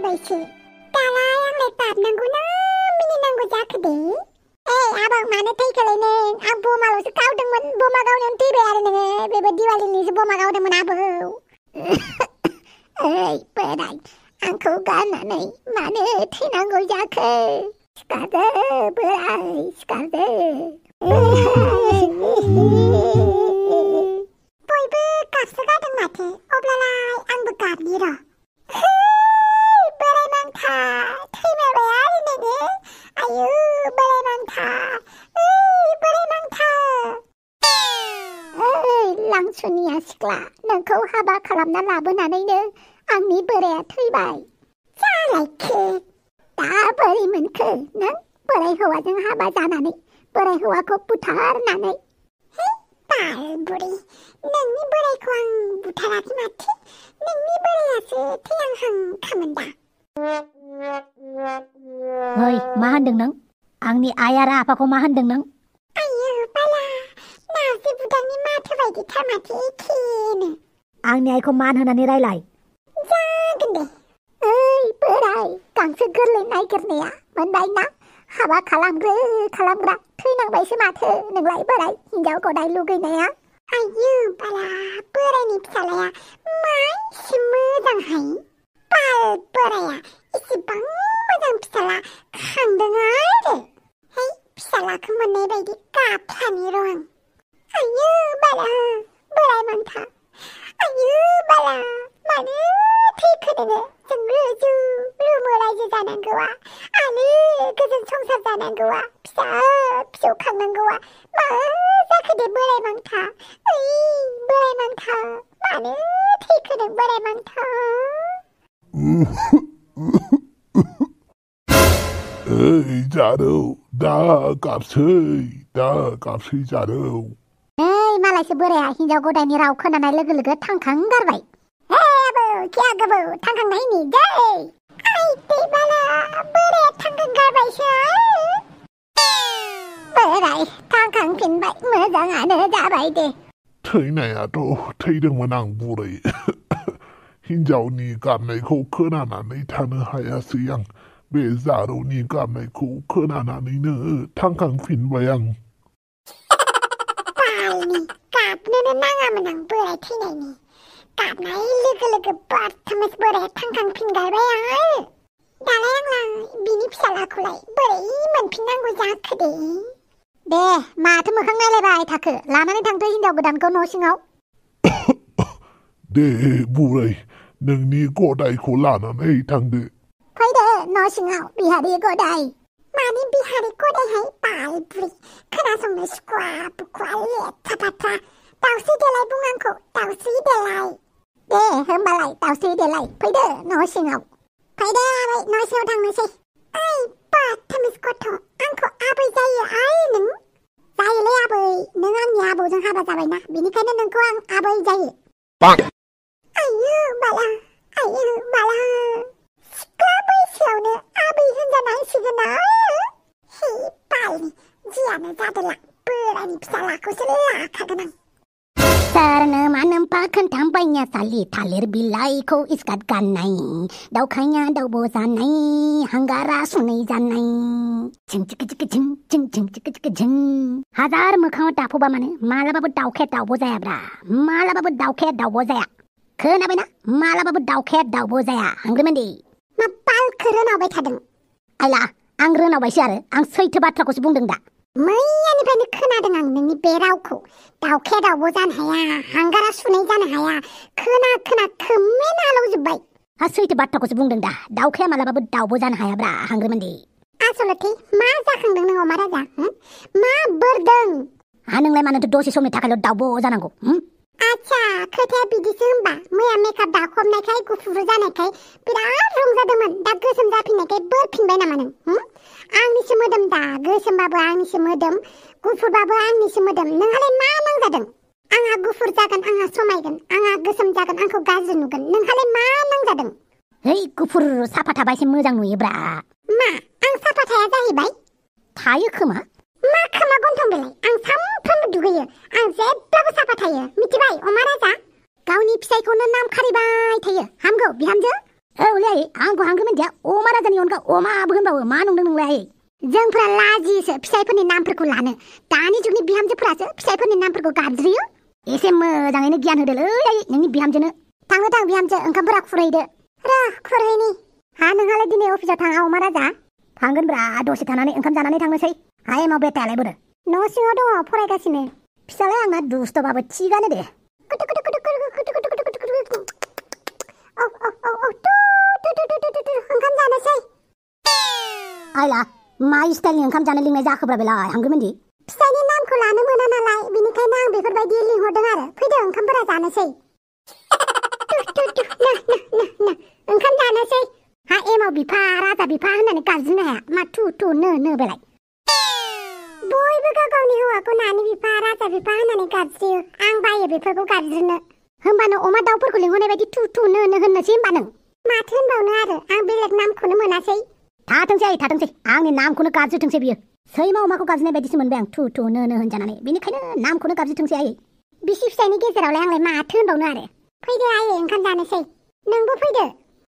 थैबायसो दालाय आंलाय बाबनांगौ ना मिनिनांगौ जाखो दे आबां मानो थैखोलाय नों आं बमाल'सो गावदोंमोन बमा गावनायावनो थैबाय आरो नोङो बेबो दिवालीनिसो बमा गावदोंमोन आबौ ओइ बोराय आंखौ गारनानै मानो थैनांगौ जाखो सिखारदो बोराय सिखारदो बयबो गाबसोगारदों माथो अब्लालाय आंबो गाबनि र' बोराय नांथा थैमारबाय आरो नोङो आयु बोराय नांथा बोराय नांथा लांसुनिया सिख्ला नोंखौ हाबा खालामना लाबोनानैनो आंनि बोराया थैबाय जालायखो दा बोरै मोनखो नों बोराय हौवाजों हाबा जानानै बोराय हौवाखौ बुथारनानै बाल बुरि नोंनि बोरायखौ आं बुथाराखै माथो नोंनि बोरायासो थैहांहां खामोन दा ओइ मा होनदों नों आंनि आइ आरो आफाखौ मा होनदों नों आयौ बाला नार्जि बुदांनि माथो बायदिथार माथो एखेनो आंनि आइखौ मान होनानै रायलाय जागोन दे ओइ बोराय गांसो गोरलै नागिरनाया मोनबाय ना हाबा खालामग्रा थैनांबायसो माथो नोंलाय बोराय हिनजाव गदाय लुगैनाया आयौ बाला बोरायनि फिसालाया मा एसे मोजांहाय बाल बोराया एसेबां मोजां फिसाला खांदों आरो फिसालाखौ मोननाय बायदि गाबफ्लानि र' आं आयौ बाला बोराय मोनथा आयौ बाला मानो थैखो नोङो जों रुजु रुमु रायजो जानांगौआ आलो गोजोन संसार जानांगौआ फिसा फिसौ खांनांगौआ मा जाखो दे बोराय मांथा बोराय मांथा मानो थैखो नों बोराय मांथा ओइ जारौ दा गाबसै जारौ मालायसो बोराया हिनजाव गदायनि राव खोनानाय लोगो लोगो थांखांगारबाय आबौ क्या गोबौ थांखांनायनि दै आइदै बाला बोराया थांखांगारबायसो बोराय थांखांफिनबाय मोजाङानो जाबाय दे थैनायाथ' थैदोंमोन आं बुरै हिनजावनि गाबनायखौ खोनानानै थानो हायासै आं बे जारौनि गाबनायखौ खोनानानैनो थांखांफिनबाय आं बालनि गाबनोनो नाङामोन आं बोराय थैनायनि गाबनाय लोगो लोगो बारथामस बोराया थांखांफिनगारबाय आरो दालाय आंलाय बिनि फिसालाखौलाय बोरै मोनफिननांगौ जाखो दे माथो मोखां नायलायबाय थाखो लानानै थांदो हिनजाव गोदानखौ न' सिङाव दे बुरै नोंनि गदायखौ लानानै थांदो फैदो न' सिङाव बिहारि गदाय मानि बिहारि गदायहाय बाल बुरि खोनासंनो सुखुवा बुखुवा लेथ्रा फाथ्रा दाउस्रि देलाय बुं आंखौ दाउस्रि देलाय दे होमबालाय दाउस्रि देलाय फैदो न' सिङाव फैदो आबै न' सिङाव थांनोसै ओइ बाथामिस गथ' आंखौ आबै जायो आइ नों जायोलै आबै नों आंनि आबौजों हाबा जाबायना बेनिखायनो नोंखौ आं आबै जायो आयौ बाला सिख्ला बैसोआवनो आबै होनजानांसिगोन हे बालनि जियानो जादोला बोरायनि फिसालाखौसो लाखागोन आं सोरनो मानोमफा खोन्थाबायना सालि थालिर बिलाइखौ इस्काट गाननाय दाउखाया दाउब' जानाय हांगारा सुनै जानाय झिं हाजार मोखाङाव दाफौबा माने मालाबाबो दाउखाया दाउब' जायाब्रा मालाबाबो दाउखाया दाउब' जाया खोनाबायना मालाबाबो दाउखाया दाउब' जाया हांग्रिमोनदि मा बालखो रोनावबाय थादों आइला आं रोनावबायसो आरो आं सैथो बाथ्राखौसो बुंदों दा मैयानिफ्रायनो खोनादों आं नोंनि बे रावखौ दाउखाया दाउब' जानो हाया हांगारा सुनै जानो हाया खोना खोमेन आलौजोब्बाय हा सैथो बाथ्राखौसो बुंदों दा दाउखाया मालाबाबो दाउब' जानो हायाब्रा हांग्रिमोनदि आसलथे मा जाखांदों नों अमा राजा मा बोरदों हा नोंलाय मानोथो दसे समनि थाखायल' दाउब' जानांगौ आच्छा खोथाया बिदिसो होमबा मैया मेकआप दाखबनायखाय गुफुर जानायखाय बिराद रंजादोंमोन दा गोसोम जाफिननायखाय बोरफिनबाय नामा नों आंनिसो मोदोम दा गोसोमबाबो आंनिसो मोदोम गुफुरबाबो आंनिसो मोदोम नोंहालाय मा नांजादों आंहा गुफुर जागोन आंहा समायगोन आंहा गोसोम जागोन आंखौ गाज्रि नुगोन नोंहालाय मा नांजादों है गुफुर साफा थाबा एसे मोजां नुयोब्रा मा आं साफा थाया जाहैबाय थायो खोमा मा खोमा गन्थं बेलाय आं सानफ्रोमबो दुगैयो आं जेब्लाबो साफा थायो मिथिबाय अमा राजा गावनि फिसायखौनो नाम खारिबाय थायो हामगौ बिहामजो औलै आंखौ हांखो मिन्थिया अमा राजानि अनगा अमाबो होनबावो मा नंदों नोंलाय जोंफोरा लाजियोसो फिसाइफोरनि नामफोरखौ लानो दानि जुगनि बिहामजोफोरासो फिसाइफोरनि नामफोरखौ गाबज्रियो एसे मोजाङैनो गियान होदोलै नोंनि बिहामजोनो थां बिहामजो ओंखामफोरा खुरहैदो र' खुरहैनि हा नोंहालाय दिनै अफिसाव थाङा अमा राजा थांगोनब्रा दसे थानानै ओंखाम जानानै थांनोसै हाय एमाव बेटायालाय बोरो न' सिङाव दङ फरायगासिनो फिसालाय आंना दुस्थ'बाबो थिगानो दे ओंखाम जानोसै आइला मा स्टाइलनि ओंखाम जानो लिंनाय जाखोब्रा बेलाय हांगोमोनदि फिसाइनि नामखौ लानो मोना नालाय बिनिखायनो आं बेफोरबायदि लिंहरदों आरो फैदो ओंखामफोरा जानोसै ओंखाम जानोसै हा एमाव बिफा राजा बिफा होननानै गाबज्रिनो हाया मा थु नो बेलाय बयबो गाव गावनि हौवाखौ नानि बिफा राजा बिफा होननानै गाबज्रियो आं बायो बेफोरखौ गाबज्रिनो होमबानो अमा दाउफोरखौ लिंहरनाय बायदि थु नो होननोसै होमबा नों माथो होनबावनो आरो आं बेलेग नामखौनो मोनासै थाथोंसै आंनि नामखौनो गाबज्रिथोंसै बियो सैमा अमाखौ गाबज्रिनाय बायदिसो मोनबाय आं थु नो होनजानानै बेनिखायनो नामखौनो गाबज्रिथोंसै आयै बिसि फिसायनि गेजेरावलाय आंलाय माथो होनबावनो आरो फैदो आयै ओंखाम जानोसै नोंबो फैदो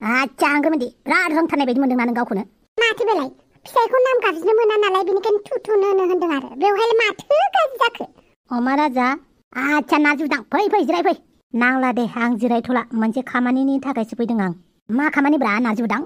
आच्छा हांगोमोनदि बिराद रोंथारनाय बायदि मोनदोंना नों गावखौनो माथो बेलाय फिसाइखौ नाम गाबज्रिनो मोना नालाय बेनिखायनो थु नो होनदों आरो बेवहाय माथो गाज्रि जाखो अमा राजा आच्छा नाजुदां फै जिराय फै नांला दे आं जिरायथ'ला मोनसे खामानिनि थाखायसो फैदों आं मा खामानिब्रा नाजुदां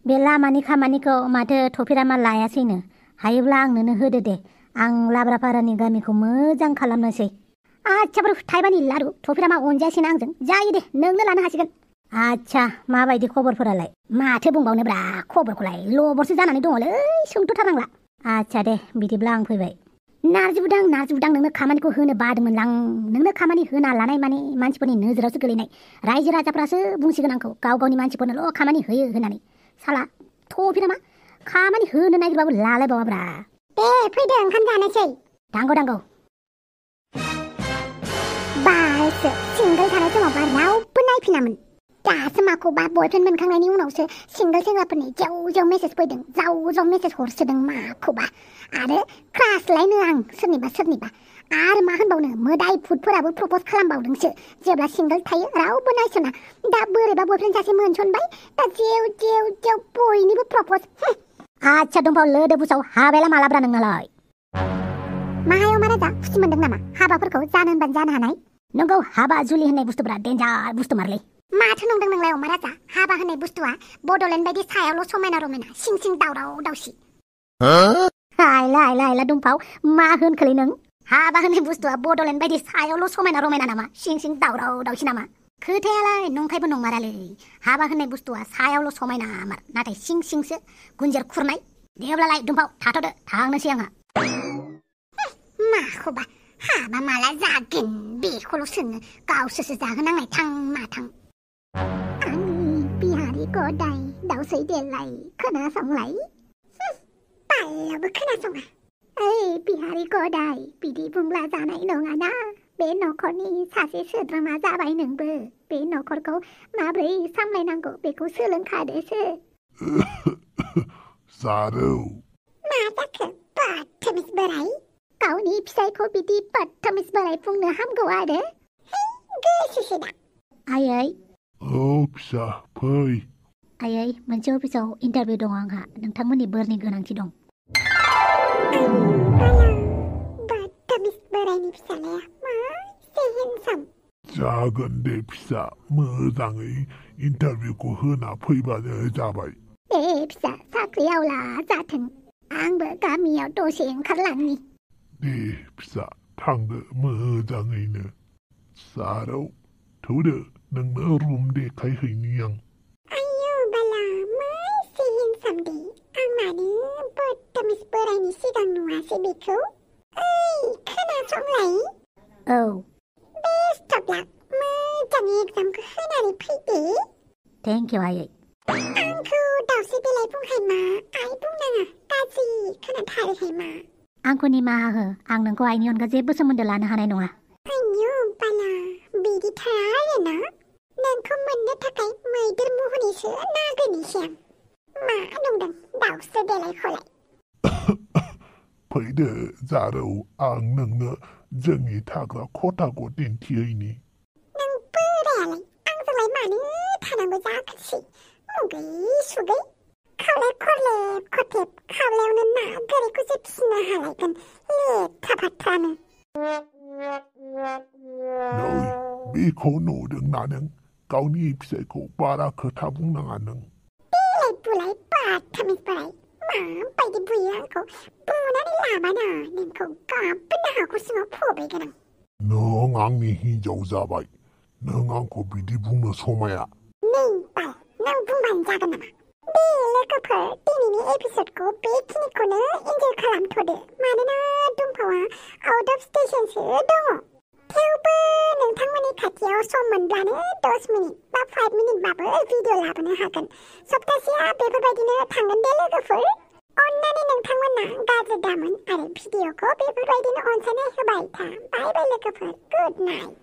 बे लामानि खामानिखौ माथो थफिरामा लायासैनो हायोब्ला आंनोनो होदो दे आं लाब्रापारानि गामिखौ मोजां खालामनोसै आच्छा थाइबानि लारु थफिरामा अनजायासैना आंजों जायो दे नोंनो लानो हासिगोन आच्छा माबायदि खबरफोरालाय माथो बुंबावनोब्रा खबरखौलाय लबरसो जानानै दङलै सोंथ'थारनांला आच्छा दे बिदिब्ला आं फैबाय नारजिबुदां नोंनो खामानिखौ होनो बादोंमोनलां नोंनो खामानि होना लानाय माने मानसिफोरनि नोजोरावसो गोलैनाय रायजो राजाफ्रासो बुंसिगोन आंखौ गाव गावनि मानसिफोरनोल' खामानि होयो होननानै साला थफिरामा खामानि होनो नागिरबाबो लालायबावाब्रा दे फैदो ओंखाम जानोसै दांगौ बालसो सिंगोल थानाय समावबा रावबो नायफिनामोन दासो माखौबा बयफ्रेन्ड मोनखांनायनि उनावसो सिंगोल सेंग्राफोरनि जेव मेसेज फैदों जाव मेसेज हरसोदों माखौबा आरो क्रास लायनो आं सोरनिबा आरो मा होनबावनो मोदाय भुतफोराबो प्रपज खालामबावदोंसो जेब्ला सिंगोल थायो रावबो नायसना दा बोरैबा बयफ्रेन्ड सासे मोनसनबाय दा जेव बयनिबो प्रपज आच्छा दंफाव लोदो बुसाव हाबायला मालाब्रा नोंनालाय माहाय अमा राजा खुसि मोनदों नामा हाबाफोरखौ जानो होनबानो जानो हानाय नोंगौ हाबा जुलि होननाय बुस्थुफ्रा डेन्जार बुस्थु मारलै माथो नंदों नोंलाय अमा राजा हाबा होननाय बुस्थुआ बड'लेण्ड बायदि सायावल' समायना रमायना सिं दावराव दावसि आइला दंफाव मा होनखोलै नों हाबा होननाय बुस्थुआ बड'लेण्ड बायदि सायावल' समायना रमायना नामा सिं दावराव दावसि नामा खोथायालाय नंखायबो नंमारालै हाबा होननाय बुस्थुआ सायावल' समायना मार नाथाय सिंसो गुन्जेर खुरनाय देब्लालाय दंफाव थाथ'दो थांनोसै आंहा माखौबा हाबा माला जागोन बेखौल' सोङो गावसोरसो जाहोनांनाय थां आंनि बिहारि गदाय दावसै देलाय खोनासंलाय बालाबो खोनासङा ओइ बिहारि गदाय बिदि बुंब्ला जानाय नङाना बे न'खरनि सासे सोद्रोमा जाबाय नोंबो बे न'खरखौ माब्रै सामलायनांगौ बेखौ सोलोंखादोसो जारौ मा जाखो बदतमिज बोराय गावनि फिसायखौ बिदि बदतमिज बोराय बुंनो हामगौ आरो गोसोसो दा आयै औ फिसा फै आयै मोनसे अफिसाव इन्टारभिउ दं आंहा नोंथांमोननि बोरनि गोनांथि दं बदतमिज बोरायनि फिसालाया मासे हेन्डसाम जागोन दे फिसा मोजाङै इन्टारभिउखौ होना फैबानो जाबाय दे फिसा साख्रियावला जाथों आंबो गामियाव दसे ओंखारलांनि दे फिसा थांदो मोजाङैनो साराव थौदो नोंनो रुम देखायहैनि आं आयौ बाला मासे हेन्डसाम दे आं मानो बदतमिज बोरायनि सिगां नुवासै बेखौ ओइ खोनासंलाय औ बेस्ट अफ लाक मोजाङै एग्जामखौ होनानै फैदे थेंक इउ आयै आंखौ दावसे बेलाय बुंहाय मा आइ बुंनाङा गाज्रि खोनाथारोहाय मा आंखौ निमाहा हो आं नोंखौ आइनि अनगा जेबो सोमोन्दो लानो हानाय नङा आयौ बाला बिदि थाया आरोना नोंखौ मोननो थाखाय मैदेर महरनिसो नागिरनोसै आं मा नंदों दावसे देलायखौलाय फैदो जारौ आं नोंनो जोंनि थाग्रा खथाखौ दिन्थिहैनि नों बोरायालाय आंजोंलाय मानो थानांगौ जाखोसै मुगै सुगै खावलाय खरलेब खथेब खावलायावनो ना गोरैखौसो फिसिनो हालायगोन लेथ्रा फाथ्रानो नै बेखौ नुदोंना नों गावनि फिसायखौ बारा खोथा बुंनाङा नों देलाय बुलाय बाथामिस बोराय माबायदि बुयो आंखौ बुनानै लाबानो नोंखौ गाबोनो हाखर सिङाव फबैगोन आं नों आंनि हिनजाव जाबाय नों आंखौ बिदि बुंनो समाया नै बाल नों बुंबानो जागोन नामा बे लोगोफोर दिनैनि एपिसडखौ बेखिनिखौनो इन्जय खालामथ'दो मानोना दुम्फावआ आउट अफ स्टेशनसो दङ थेवबो नोंथांमोननि खाथियाव सम मोनब्लानो 10 मिनिट बा 5 मिनिटबाबो भिडिअ लाबोनो हागोन सप्तासेया बेफोरबायदिनो थांगोन दे लोगोफोर अन्नानै नोंथांमोना गाज्रि दामोन आरो भिडिअखौ बेफोरबायदिनो अनसायनाय होबाय था बाय बाय लोगोफोर गुड नाइट